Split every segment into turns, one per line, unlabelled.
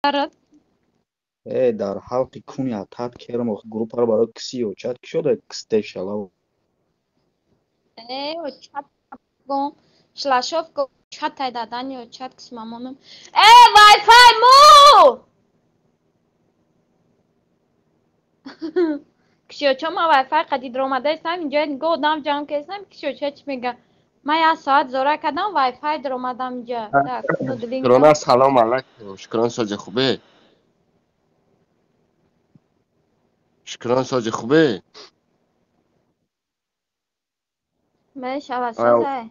Модарат.
Э, дар ҳалқи куни атат керам ох группаро барои киси очат кишода кисте шалав.
Э, очат гом. Шлашов го чатай дадани очат кис мамонум. Э, Wi-Fi му! Кишиочо ма Wi-Fi қади даромадаистам, инҷо нигоҳ одам ҷамъ кардам, кишиоча чӣ мега? Ман як соат зора кардам, Wi-Fi даромадам инҷа. Так,
Шукрона, салом алайкум. Шукрон, сози хубе? Шукрон, сози хубе?
Мешава созай.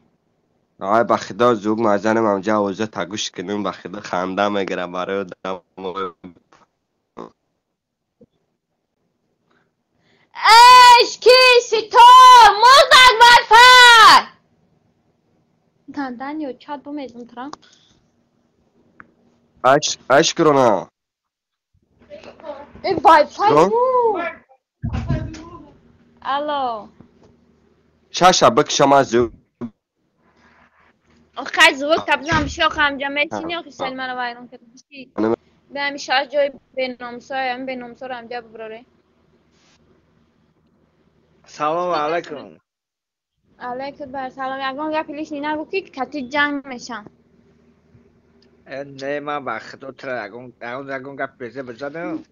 Ай, ба худо зуг мазанам амҷа овоза тагӯш кунам, ба худо ханда мегирам барои одам.
Эш, ки ситор, мурдак Wi-Fi! Дадани очат бумезум трам.
Ай, ай, Шукрона.
Э, Wi-Fi
Шукрон?
му! Алло.
Шаша бикшама зуг.
Хай звук табзам бишо хамҷа мечини охи сел мана вайрон кардам. Бе ҳами шаш ҷои беномусо, ҳами беномусоро ҳамҷа буброре.
Салом алайкум.
Алайкум бар салом. Ягон гапи лишний нагӯ ки кати ҷанг мешам.
Э, не, ман ба худо тра ягон гап безе бизадам.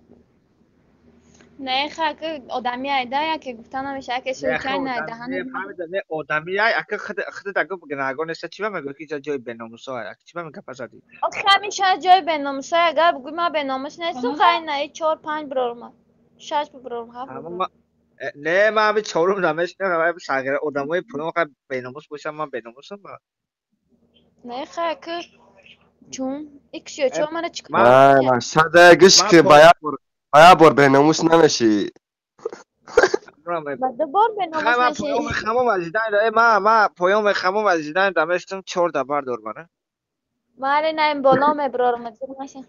Не, ха ки одами айда яке гуфта намеша, яке случайно айдаҳани.
Не, фаҳмидам, не, одами ай, ака худ ака гунаҳгор неста, чӣ ба мегӯӣ ки инҷа ҷои беномусо ай? Ака чӣ ба гапа задӣ?
Охи ҳамин шояд ҷои беномусо, агар бигӯй ман беномус нестам, хай на, и чор панҷ бирорум, шаш бибирорум, ҳафт бибирорум.
Не, ман ҳами чорум намешинам, ҳами сағира одамои пулон хай беномус бошам, ман беномусам ба.
Не, хай ки чун икс ё чор мана чӣ кор?
Ай, мақсада гӯш ки ба як бор, ба як бор беномус намешӣ.
Ба ду бор беномус
Хай ман
мешӣ.
поён мехамам азидан, э, ман поён мехамам азидан дамештам чор да бардор мана.
Маре на ин боло мебирорум, зур наша.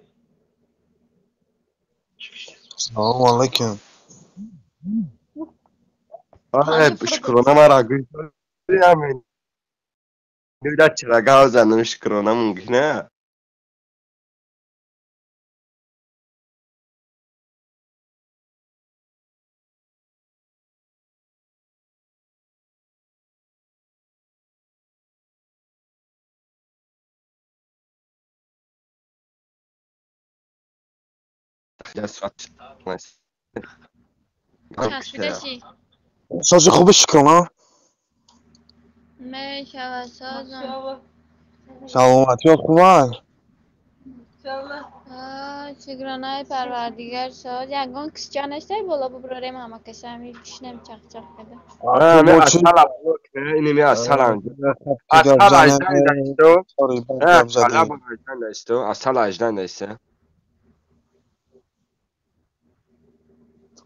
Салом алайкум.
Ай, Шукрона мара гӯш ҳамин. Нӯда чира гав занам Шукрона мумкин а?
Часпидашӣ.
Сози хуби Шукрона?
Мешава созам.
Саломатиёт хубанд?
Шукронаи парвардигар соз. Ягон кисча нестай боло буброрем ҳама каса ҳами кишнем чақчақ када.
Ами асалам, иними асалам. Асал аждан дасто. Асал аждан дасто, асал аждан дасто.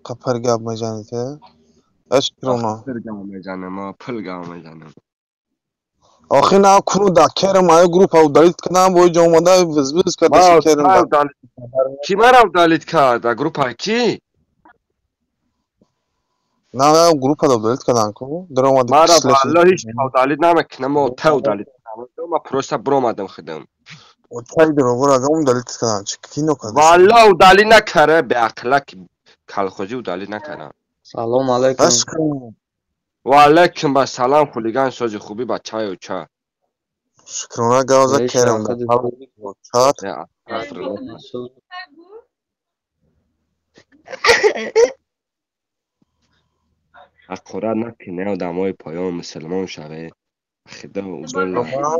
Қапар гап мезанед, э? Шукрона.
Пул гап мезанам, пул гап мезанам.
Охи на куну да керам ай группа удалить кардам, бо инҷо омада виз-виз карда керам да.
Ки мара удалить кард? Да группа ки?
На, на, группа да удалить кардан ку. Даромади.
Мара валлоҳ ҳеҷ удалить намекунам, мо та удалить кардам. Ма просто бромадам худам.
Чай дурӯғ агам удалить кардан. Чӣ кино карда?
Валлоҳ удалить накара, беақлак калхозӣ удалить накардам.
Салом алайкум.
Ва алайкум ба салом, хулиган сози хубӣ бачаю ча.
Шукрона гавза керам да. Чат.
Ҳақорат накунед одамои поён, мусулмон шавед. Худо уболла.